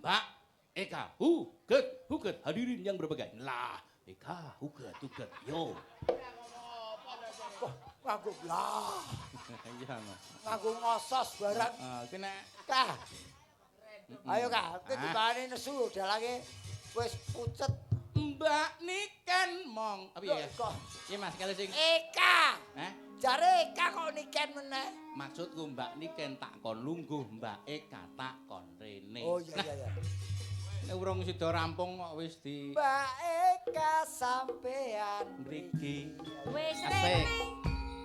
Mbak Eka Huget Huget hadirin yang berbagai. Lah, Eka Huget Huget yo. Wah, nganggo lah. Iya, Mas. Nganggo ngosos barang. Heeh, iki nek Kah. Ayo Kah, kowe dibane nesu dalange wis pucet. Mbak Niken mong. Apa ya? Kok Iya Mas, kalau sing Eka. Hah? Jare Eka kok Niken meneh. Maksudku Mbak Niken tak kon lungguh, Mbak Eka tak kon rene. Oh iya iya iya. Nek urung sida rampung kok wis di Mbak Eka sampean mriki. Wis Asik. rene.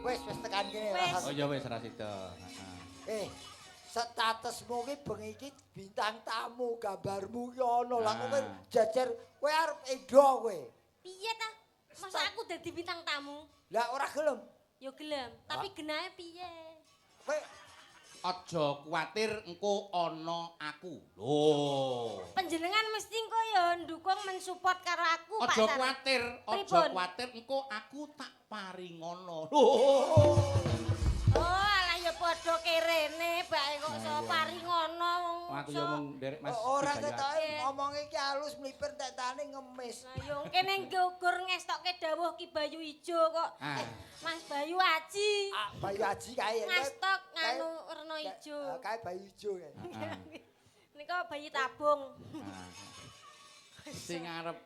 Wis wis tekan kene Wis. Oh iya wis ra sida. Heeh. Eh, statusmu ki bengi iki bintang tamu, gambarmu ki ana. Lah kowe jejer kowe arep endo kowe. Piye ta? Masa aku dadi bintang tamu? Lah ora gelem. Ya gelem, tapi genahe piye? Kowe Aja kuwatir engko ana aku. Lho. Panjenengan mesti engko ya ndukung mensupport karo aku, Pak. Aja Sar. kuwatir, aja Pripun? kuwatir engko aku tak paringono. Lho. Oh, alah ya padha kerene, bae kok iso paringono wong. Aku ya mung nderek Mas. ora Dibayu. ketoke ngomonge iki halus mlipir tetane ngemis. Lah yo kene nggugur ngestokke dawuh Ki Bayu Ijo kok. Ah. Mas Bayu Aji. Ah, Bayu Aji kae. Ngastok nganu werna ijo. Kae Bayu ijo kae. Heeh. Nika bayi tabung. Ah. Sing arep.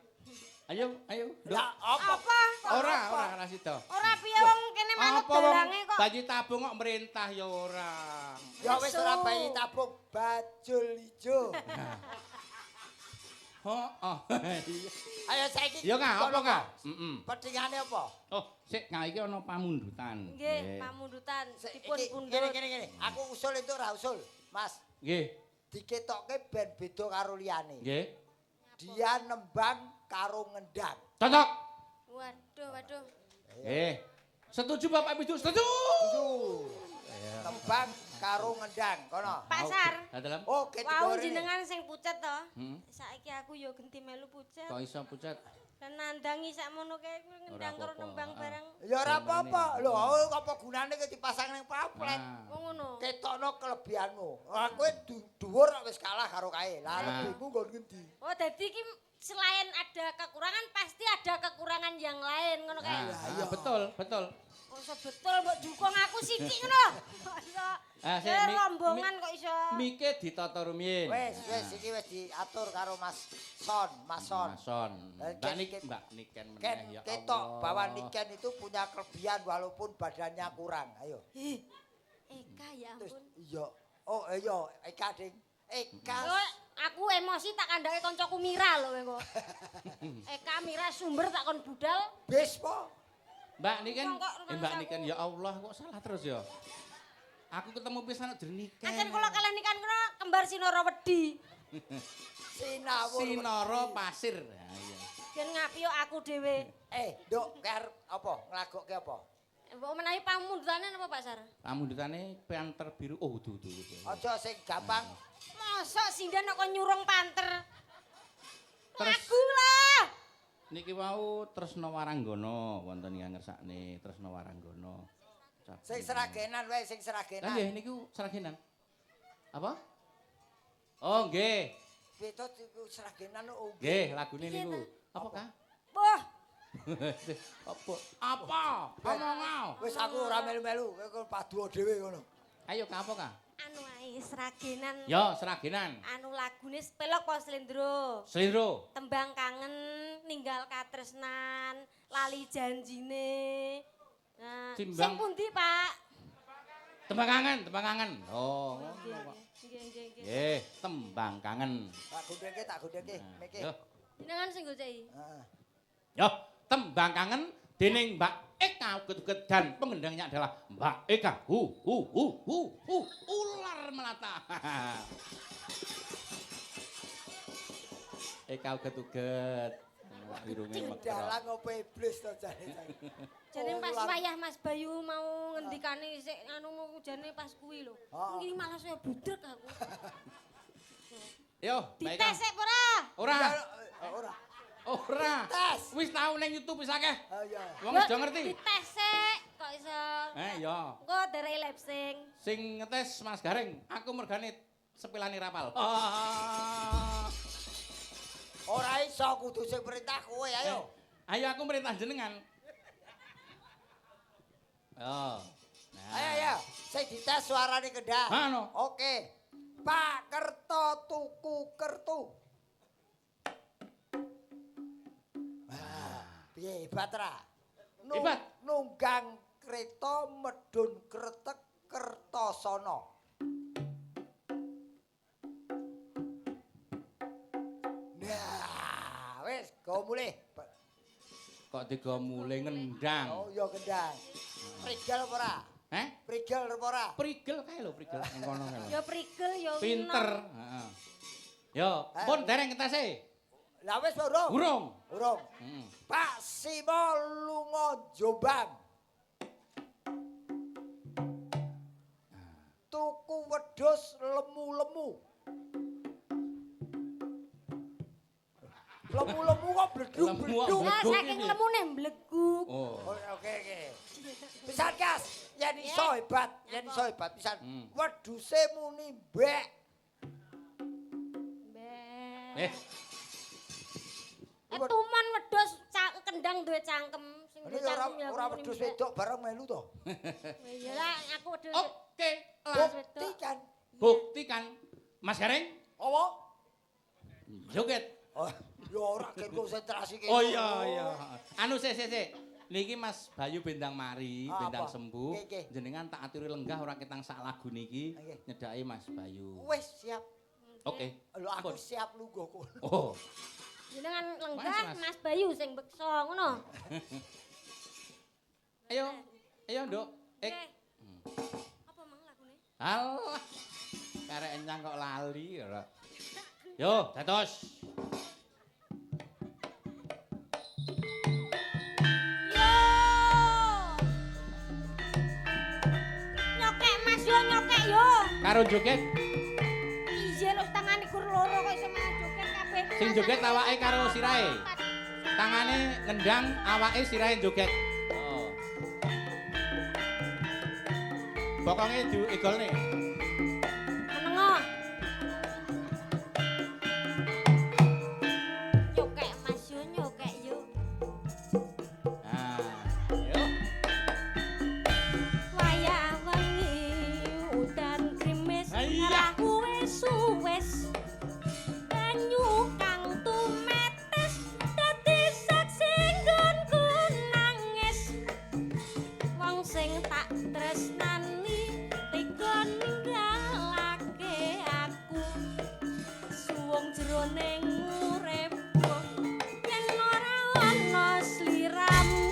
Ayo, ayo. Nduk. Lah apa? Apa? Ora, ora ora sida. Ora piye wong kene manut Apa wong dalange kok. bayi tabung kok merintah ya ora. Ya wis ora Nesu. bayi tabung, bajul ijo. Heeh. Ayo saiki. Ya Kak, apa Kak? Heeh. Petingane apa? Oh, sik Kak iki ana pamundutan. Nggih, pamundutan Sik, dipun iki, pundhut. Ngene ngene ngene. Aku usul itu ora usul, Mas. Nggih. Diketokke ben beda karo liyane. Nggih. Dia nembang karo ngendang. Cocok. Waduh, waduh. Nggih. Setuju Bapak Ibu? Setuju. Setuju. Nembang karo ngendang, kono. Pasar. Lah dalam. Oke, Wau digoreng. jenengan sing pucet to. Hmm. Saiki aku ya genti melu pucet. Kok iso pucet? Lah nandangi sakmono kae ngendang karo apa-apa. nembang barang. Ya ora apa-apa. Lho, apa gunane kowe dipasang ning pamflet? Ah. Wong ngono. Ketokno kelebihanmu. Lah kowe dhuwur kok wis kalah karo kae. Lah Ah. lebihmu nggon ngendi? Oh, dadi iki selain ada kekurangan pasti ada kekurangan yang lain ngono kae. Ah, betul, betul. Kok iso betul mbok dukung aku sithik ngono. Kok iso. Ah, sik, Rombongan kok iso. Mike ditata rumiyin. Wis, wis iki wis diatur karo Mas Son, Mas Son. Mas Son. Eh, Mbak Nik, Mbak Niken meneh Ken ya ketok Allah. bahwa Niken itu punya kelebihan walaupun badannya kurang. Ayo. Ih, Eka ya Terus ampun. iya. Oh, iya, Eka ding. Eka. Oh, aku emosi tak kandhake kancaku Mira lho kowe kok. Eka Mira sumber tak kon budal. Bis po. Mbak Niken, Wong kok eh, Mbak rumangsaku. Niken ya Allah kok salah terus ya. Aku ketemu pisan kok jeneng Niken. Ancen kula kalih nikan kula kembar Sinara Wedi. Sinawur. Sinara Pasir. Ha iya. Yen ngapi yo aku dhewe. Eh, Nduk, kowe arep apa? Nglagokke apa? Mbok menawi pamundutane napa Pak Sar? Pamundutane panter biru. Oh, dudu dudu. Aja sing gampang. Mosok sinden kok nyurung panter. Terus- Lagu lah. Niki wau Tresna Waranggana wonten ingkang ngersakne Tresna Waranggana. Sing seragenan wae, sing Lah seragenan. nggih niku seragenan. Apa? Oh nggih. Beda iku seragenan kok. Nggih, lagune Piye niku. Apa Kak? Wah, Apa? Apa? Omong. Wis aku ora melu-melu, kowe kon paduo dhewe ngono. Ayo Kak apa Kak? anu ae seragenan. Yo seragenan. Anu lagune pelok apa slendro? Slendro. Tembang kangen, ninggal katresnan, lali janjine. Nah, sing Timbang- pundi, Pak? Tembang kangen, tembang kangen. Oh, ngono Nggih, kok. nggih, nggih, nggih. Nggih, tembang kangen. Tak gondhengke, tak gondhengke, meke. Yo. Jenengan sing goceki. Heeh. Yo, tembang kangen dening Mbak Eka Uget-uget dan pengendangnya adalah Mbak Eka. Hu hu hu hu hu ular melata. Eka uget-uget. Irunge mekrok. Dalang opo iblis to jane. Jane pas Ular. wayah Mas Bayu mau ngendikane sik anu mau jane pas kuwi lho. Oh. Iki malah saya budrek aku. Yo, Mbak Eka. Dites sik ora? Ora. Ya, Ora. Ora. Tes. Wis tau ning YouTube wis akeh. Oh iya. Wong wis do ngerti. Dites sik kok iso. Eh, yo. Engko derek lip sync. Sing ngetes Mas Gareng, aku mergane sepilane rapal. iso kudu sing perintah kowe, ayo. Ayo aku merintah jenengan. Oh. Nah. Ayo ayo, sing dites suarane kendang. Ano? Oke. Pak Kerto tuku kertu. Wah, piye hebat ra? Hebat. Nunggang kereta medhun kretek Kertosono. Nah, wis go mulih. Kok digo mulih ngendang. Oh iya kendang. Prigel apa ora? Heh? Prigel apa ora? Prigel kae lho, prigel ning kono kae lho. Ya prigel ya. Pinter, heeh. Yo, pun dereng ketase. Lah wis urung. Urung. Urung. Heeh. Pak Simo lunga Jombang. Tuku wedhus lemu-lemu. Lemu-lemu kok bleduk-bleduk. Lah saking lemune mbleguk. Oh. Oke oke. Pisan Kas, yen iso hebat, yen iso hebat pisan. Wedhuse muni mbek. Mbek. Tuman wedhus kendang duwe cangkem sing duwe cangkem ya. Ora wedhus wedok bareng melu to. Iya lah aku wedhus. Oke, buktikan. Buktikan. Mas Gareng? Apa? Joget. Oh, ya ora gen konsentrasi kene. Oh iya iya. Anu sik sik sik. Niki Mas Bayu bendang mari, bendang sembuh. Jenengan tak aturi lenggah ora ketang sak lagu niki nyedhaki Mas Bayu. Wis siap. Oke. Lho aku siap lungguh kono. Oh. Jenengan lenggah Mas Bayu sing beksa ngono. Ayo. Ayo, Nduk. Apa mang lagune? Alah. Karek enyang kok lali ora. Yo, dados. Yo. Nyokek Mas yo, nyokek yo. Karo joget. Iya lho tangane gur loro kok iso malah joget kabeh. Sing joget awake karo sirahe. Tangane ngendang, awake sirahe joget. Oh. Bokonge diigolne. Menengo. Nyokek Mas yo, nyokek yo. Nah, yo. Wayah wengi udan grimis Iya. Suwes banyu kang tumetes dadi saksi nggonku nangis wong sing tak tresnani tega ninggalake aku suwung jroning uripku yen ora ana sliramu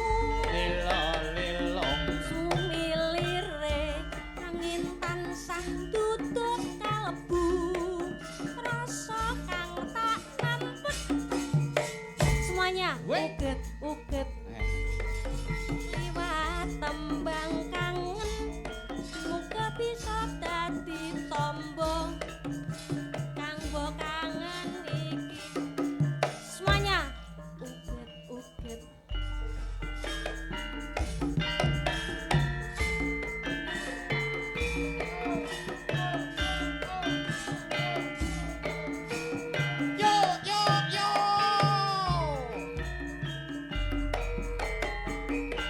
lelo-lelong sumilire angin tansah tutut kalebu rasa kang tak tampet. Semuanya uget uget liwat tembang kangen muga bisa dadi tombo kang mbok kangen iki. Semuanya uget uget. Yo yo yo.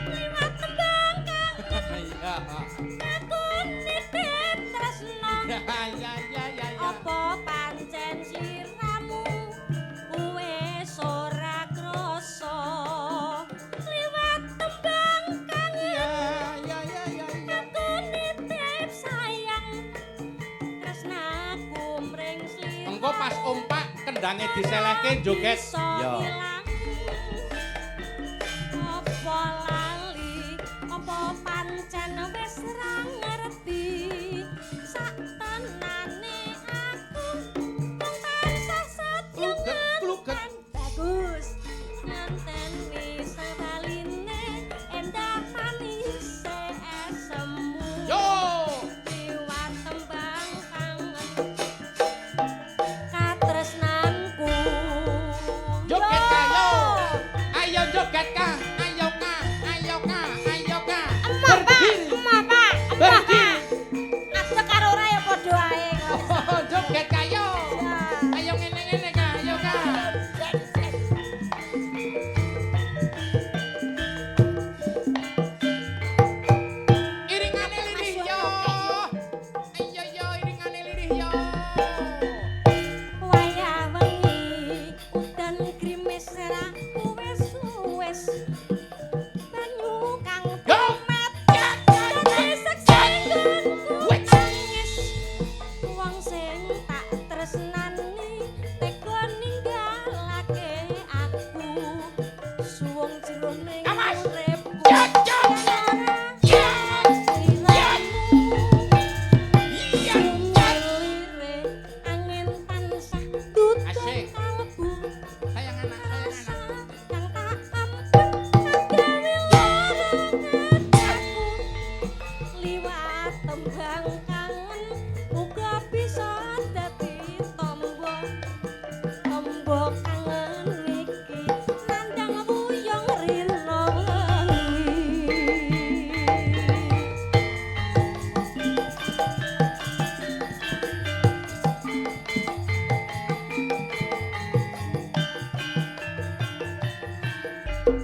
Liwat tembang kangen Iya. aku nitip tresno. Ya ya ya ya. Apa pancen sliramu wis ora krasa liwat tembang kangen Ya ya ya ya. aku nitip sayang tresnaku mring sliramu. Engko pas ompak kendange diselehke joget. Ya. Yo. Apa lali apa pancen wis ra ngerti sak tenane aku mung tansah setya Kluget kluget. bagus ngenteni sebaline endah manis esemu. Yo. Liwat tembang kangen katresnanku. Joget ka yo. Ayo joget ka. Ayo ka. Ayo ka. Ayo ka. Emah Pak, Berdiri. emah Pak, emah Pak. Berdiri. Mbok kangen iki nandang wuyung rina wengi.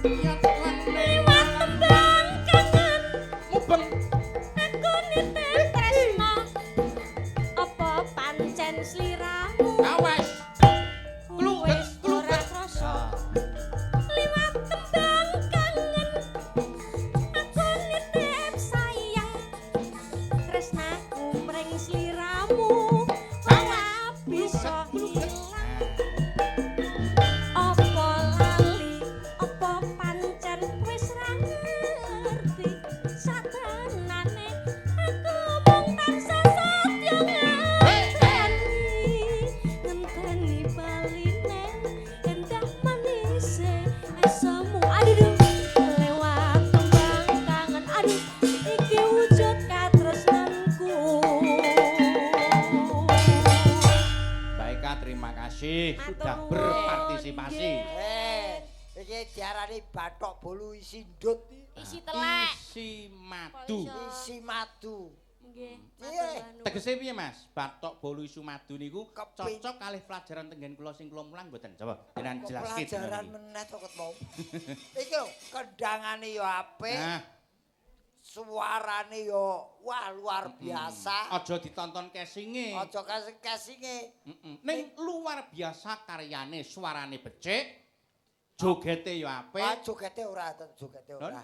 Liwat tembang kangen Mubeng aku nitip tresno apa pancen sliramu awas. Wis ora krasa. Liwat tembang kangen aku nitip sayang tresnaku mring sliramu ora bisa ilang. Apa lali apa pancen wis ra ngerti satenane aku mung tansah setya ngenteni ngenteni baline endah manise esemu. Aduh lewat tembang kangen aduh iki wujud katresnanku. Mbak Eka terima kasih Matur sudah nuwun. berpartisipasi. Eh, iki diarani bathok bolu isi ndut iki. Isi telek. Isi madu. Isi madu. Nggih. Piye? Tegese piye Mas? Bathok bolu isu madu niku Kepin- cocok kalih pelajaran tenggen kula sing kula mulang mboten? Coba jenengan Kok jelaske pelajaran meneh to ket mau. Iki lho, kendangane ya apik, Nah, suarane ya wah luar biasa. Aja ditonton casinge. Aja kasing-kasinge. Ning luar biasa karyane, suarane becik, jogete ya apik. Ah, jogete ora, jogete ora.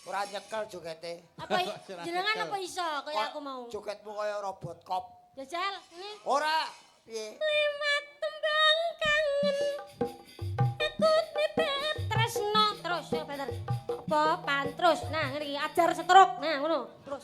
Ora nyekel jogete. Apa jenengan apa iso kaya aku mau? Jogetmu kaya robot cop. Jajal, ini Ora, piye? liwat tembang kangen aku nitip tresno terus ya bener. Apa pantrus. Nah, ngene iki ajar stroke. Nah, ngono. Terus.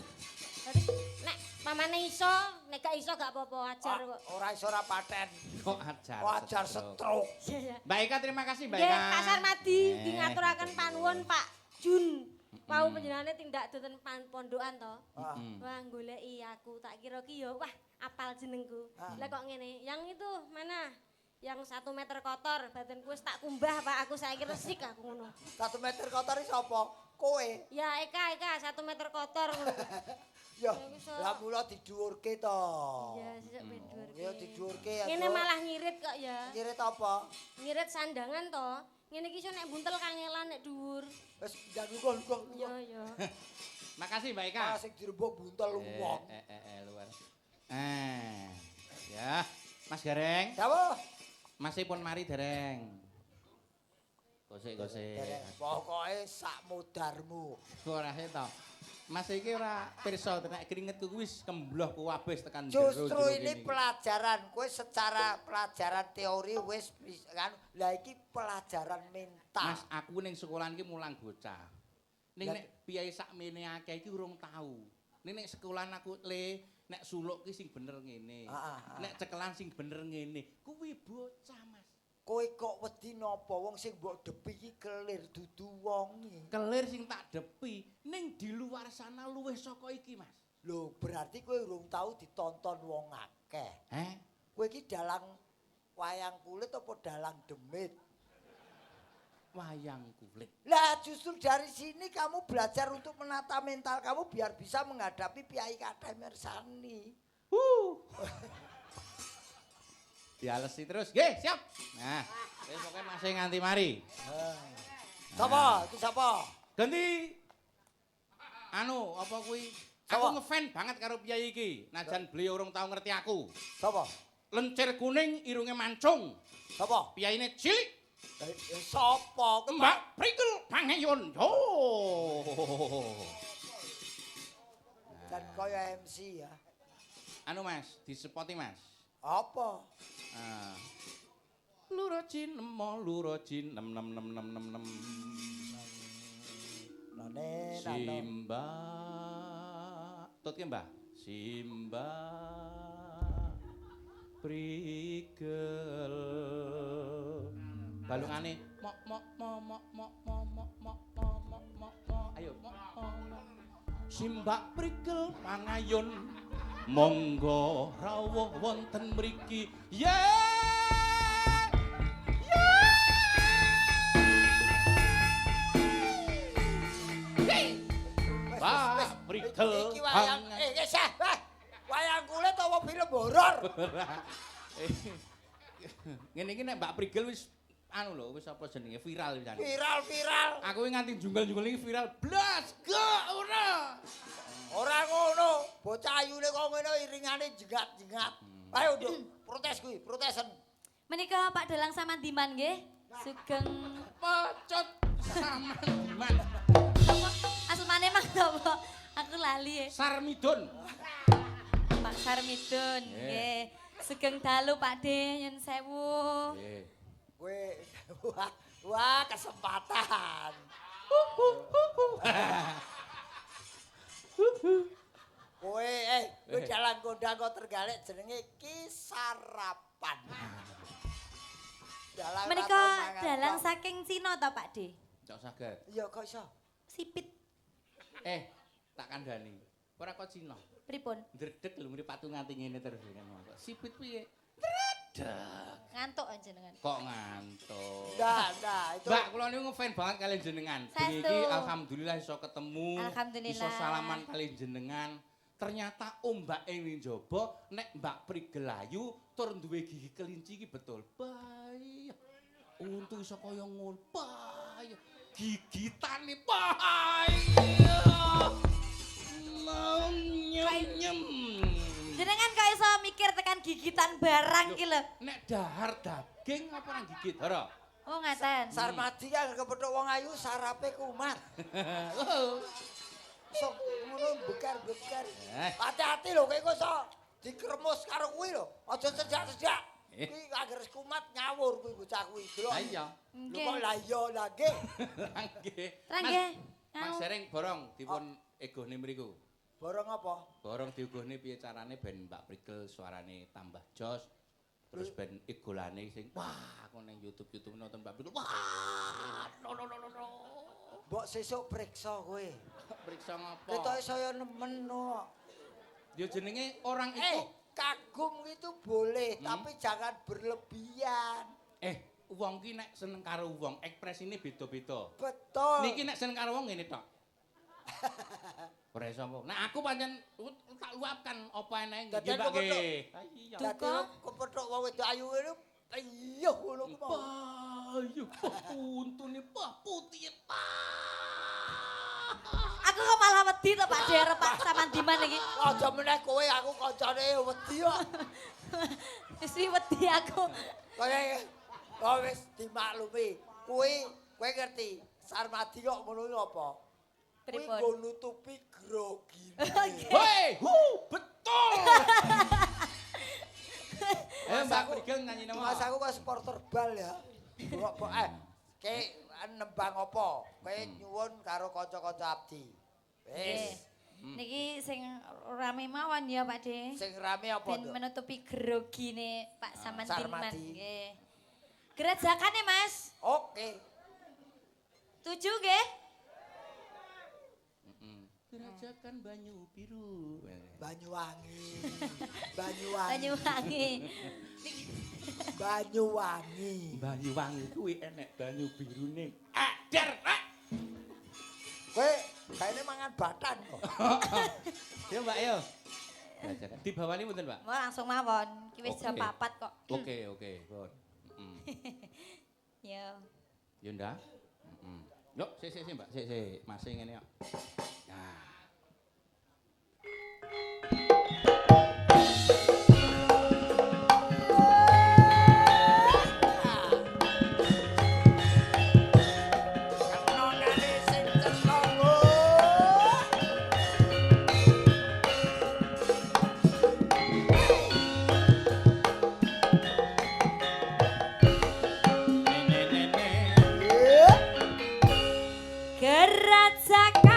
Dadi nek pamane iso, nek gak iso gak apa-apa ajar kok. Ora iso ora paten. Kok ajar. Kok ajar stroke. Iya, iya. Mbak Eka terima kasih Mbak Eka. Nggih, Pak Sarmadi nggih ngaturaken panuwun Pak Jun. Wau panjenengane tindak doten pondokan to. Ah. Wah, goleki aku tak kira ki ya wah apal jenengku. Lah kok ngene, yang itu mana? Yang 1 meter kotor, batinku wis tak kumbah Pak, aku saiki resik aku ngono. 1 meter kotor iki sapa? Kowe. Ya Eka, Eka 1 meter kotor ngono. Ya, Ya, lah mula didhuwurke to. Ya, sesuk ben dhuwurke. Ya didhuwurke ya. Ngene Duk. malah ngirit kok ya. Ngirit apa? Ngirit sandangan to. Ngene iki iso nek buntel kangelan nek dhuwur. Wis ndak lungguh lungguh. Ya ya. Makasih Mbak Eka. Ah sing dirembuk buntel wong. Luar. Ya, Mas Gareng. Dawuh. Masih pun mari dereng. Gosek-gosek. Pokoke sak modarmu. Ora to. Mas iki ora pirsa nek keringetku kuwi wis kembloh kuwabeh tekan jero. Justru ini pelajaran, kowe secara pelajaran teori wis kan. Lah iki pelajaran mental. Mas, aku ning sekolahan iki mulang bocah. Ning nek piyai sakmene akeh iki urung tau. Ning nek sekolahan aku le nek suluk ki sing bener ngene. Nek cekelan sing bener ngene. Kuwi bocah, Mas. Kowe kok wedi napa wong sing mbok depi iki kelir dudu wonge. Kelir sing tak depi ning di luar sana luwih saka iki, Mas. Lho, berarti kowe urung tau ditonton wong akeh. Heh? Kowe iki dalang wayang kulit apa dalang demit? Wayang kulit. Lah justru dari sini kamu belajar untuk menata mental kamu biar bisa menghadapi piyai kathah mirsani. Dialesi terus. Nggih, siap. Nah, wis pokoke masih nganti mari. Sapa? Iki sapa? Ganti anu apa kuwi? Aku ngefan banget karo piyai iki. Najan beliau urung tau ngerti aku. Sapa? Lencir kuning, irunge mancung. Sapa? Piyaine cilik. Sapa? Mbak Prigel Pangayun. Yo. Dan kaya MC ya. Anu Mas, disepoti Mas. Apa? Loro cinem loro cinem nem nem nem nem nem. Nane nane. Simba. Tutke Mbah. Simba Prigel. Balungane mok mok mok mok mok mok mok mok mok mok mok. Ayo mok mok. Simbak Prigel Pangayun. Monggo rawuh wonten mriki. Ye Ora. Ngene iki nek Mbak Prigel wis anu lho, wis apa jenenge viral wisan. Viral, viral. Aku nganti junggal-junggal iki viral blas gak ora. Ora ngono, bocah ayune kok ngene iringane jengat-jengat. Ayo nduk, protes kuwi, protesen. Menika Pak Dalang Samandiman nggih. Sugeng Pecut Samandiman. Apa asmane mang napa? Aku lali ya. Sarmidun. Pak Sarmidun nggih. Sugeng dalu Pak De nyun sewu. Nggih. Kowe wah, wah kesempatan. Kowe kowe dalang kondang kok Trenggalek jenenge Ki Sarapan. Dalang Menika dalang saking Cina ta Pak De? Kok saged. Iya kok iso. Sipit. Tak kandhani. Ora kok Cina. Pripun? Ndredeg lho mripatku nganti ngene terus. Sipit piye? Ndredeg. Ngantuk jenengan. Kok ngantuk? Ndak, ndak itu. Mbak, kula niku ngefan banget kalian jenengan. Bengi iki alhamdulillah iso ketemu, iso salaman kalian jenengan. Ternyata ombake ning njaba nek Mbak Prigel ayu tur duwe gigi kelinci iki betul. Bae. Untu iso kaya ngono. Bae. Gigitane bae. Nyem nyem. Jenengan kok iso mikir tekan gigitan barang ki lho. Nek dahar daging apa ora gigit, ora? Oh, ngaten. Sarmadi kan kepethuk wong ayu sarape kumat. Sok ngono bekar-bekar. Hati-hati lho kowe iso dikremus karo kuwi lho. Aja sejak-sejak. Kuwi anggere kumat ngawur kuwi bocah kuwi. Delok. Lah iya. Lho kok lah iya lah nggih. Nggih. Nggih. Mas Sereng borong dipun egohne mriku. Borong apa? Borong diuguhne piye carane ben Mbak Prigel suarane tambah jos. Terus ben egolane sing wah aku ning YouTube-YouTube nonton Mbak Prigel. Wah, no no no no. Mbok sesuk priksa kowe. Priksa ngapa? Ketoke saya nemen no. Ya jenenge orang itu kagum itu boleh, tapi jangan berlebihan. Wong ki nek seneng karo wong, ekspresine beda-beda. Betul. Niki nek seneng karo wong ngene tok. Ora iso apa. Nek aku pancen tak luapkan apa eneke nggih Mbak nggih. Iya. Dadi kepethuk wong wedok ayu ngene iya ngono ku mau. Ayu untune pah putih pah. Aku kok malah wedi to Pak De arep Pak Samandiman iki. Aja meneh kowe aku kancane wedi kok. Wis wedi aku. Kowe wis dimaklumi. Kuwi kowe ngerti Sarmadi kok ngono iki apa? Kuwi nggo nutupi grogine. Hei, hu, betul. Mbak Prigel nyanyi nama. Mas aku kok supporter bal ya. Kok ke nembang apa? Kowe nyuwun karo kanca-kanca abdi. Wis. Niki sing rame mawon ya Pak De. Sing rame apa, Ben menutupi grogine Pak Samandiman. Nggih. Gerajakane, Mas. Oke. 7 nggih. Gerajakan banyu biru. Banyuwangi. Banyuwangi. Banyuwangi. Banyuwangi. Banyuwangi kuwi enek banyu birune. Ader. Kowe kayaknya mangan batan kok. Yo Mbak yo. Gerajakan. Dibawani mboten, Mbak? Wah, langsung mawon. Ki wis jam 4 kok. Oke, oke, pun. Yo. Yo ndak. Yo, sik sik sik Mbak, sik sik. Masih ngene kok. Nah. Kenonane sing cetha. Ne ne ne ne. Gerajakan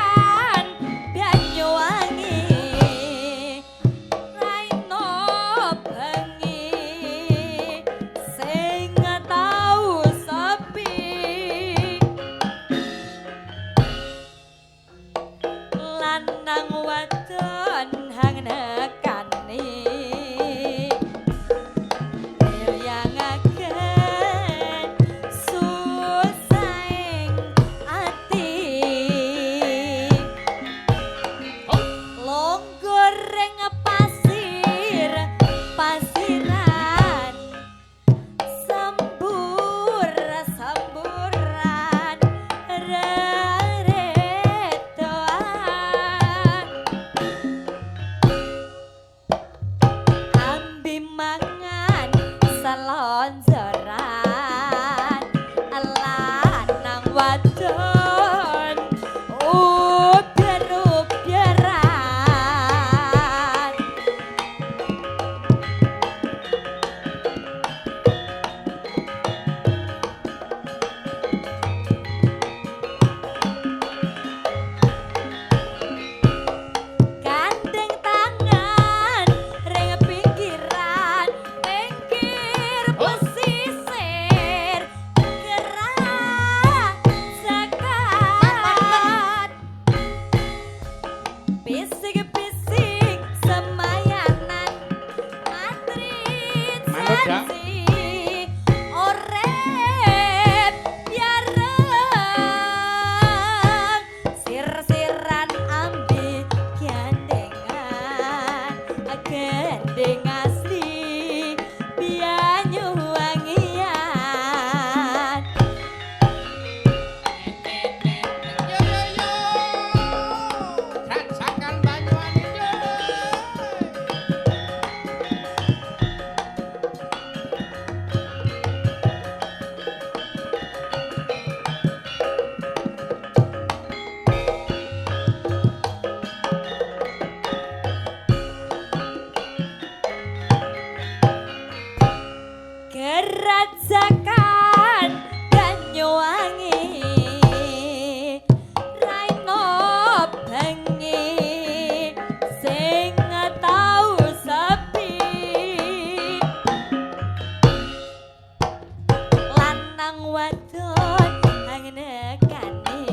Lanang wadon angnekani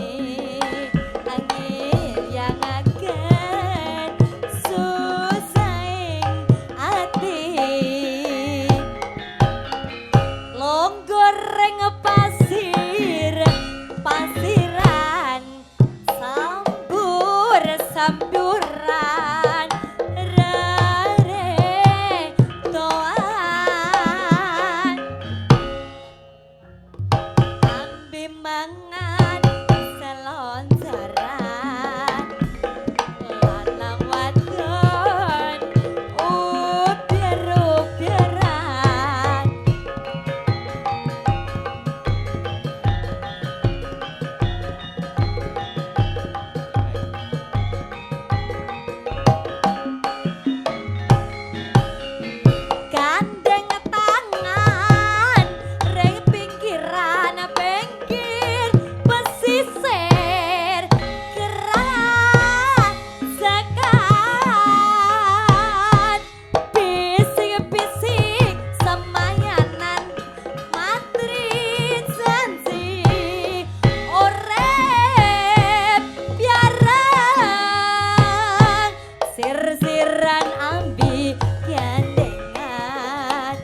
angin yang akan susahing ati longgoreng pasir pasiran sambur samburan rare toan ambi mangan selonjoran lanang wadon ubier-ubieran gandeng tangan ring pinggiran pinggir pesisir gerasakan bisik-bisik semayanan matri janji orep piarang sir-siran ambi gandengan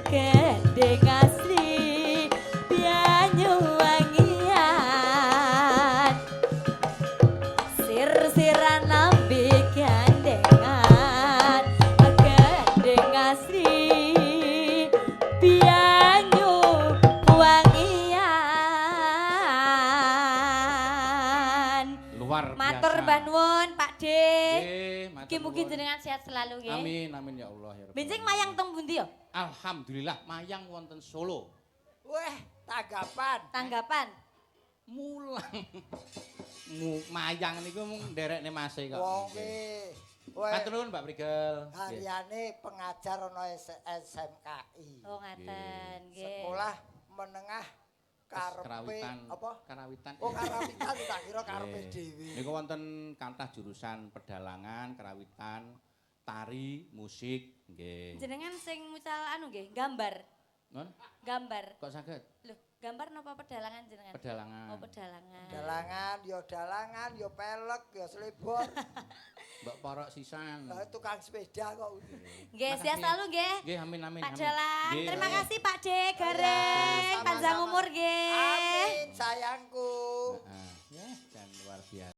gendeng asli Banyuwangian sir-siran ambi gandengan gendeng asli Banyuwangian. Luar biasa. Matur mbah nuwun Pak De. Nggih, matur Mugi-mugi nuwun. jenengan sehat selalu nggih. Amin amin ya Allah ya Rabbal Benjing alamin. mayang teng pundi ya? Alhamdulillah mayang wonten Solo. Weh, tanggapan. Tanggapan. Mulang. Mayang niku mung nderekne mase kok. Wong Nggih. Weh, Matur nuwun Mbak Prigel. Nggih. hariane pengajar ana SMKI. Oh ngaten nggih. Sekolah menengah karepe Karawitan. apa? Karawitan. Oh, karawitan tak kira karepe Nggih. dhewe. Niku wonten kathah jurusan pedalangan, karawitan, tari, musik, nggih. Jenengan sing mucal anu nggih, gambar. Non? Gambar. Kok saged? Loh, gambar napa pedalangan jenengan? Pedalangan. Oh, pedalangan. Dalangan, ya dalangan, ya pelek, ya selebor. Mbok porok sisan. Lah tukang sepeda kok. Nggih, sehat selalu nggih. Nggih, amin amin. Pak amin. Dalang, Nggih. terima kasih Pak De Gareng, Sama-sama. panjang umur nggih. Amin sayangku.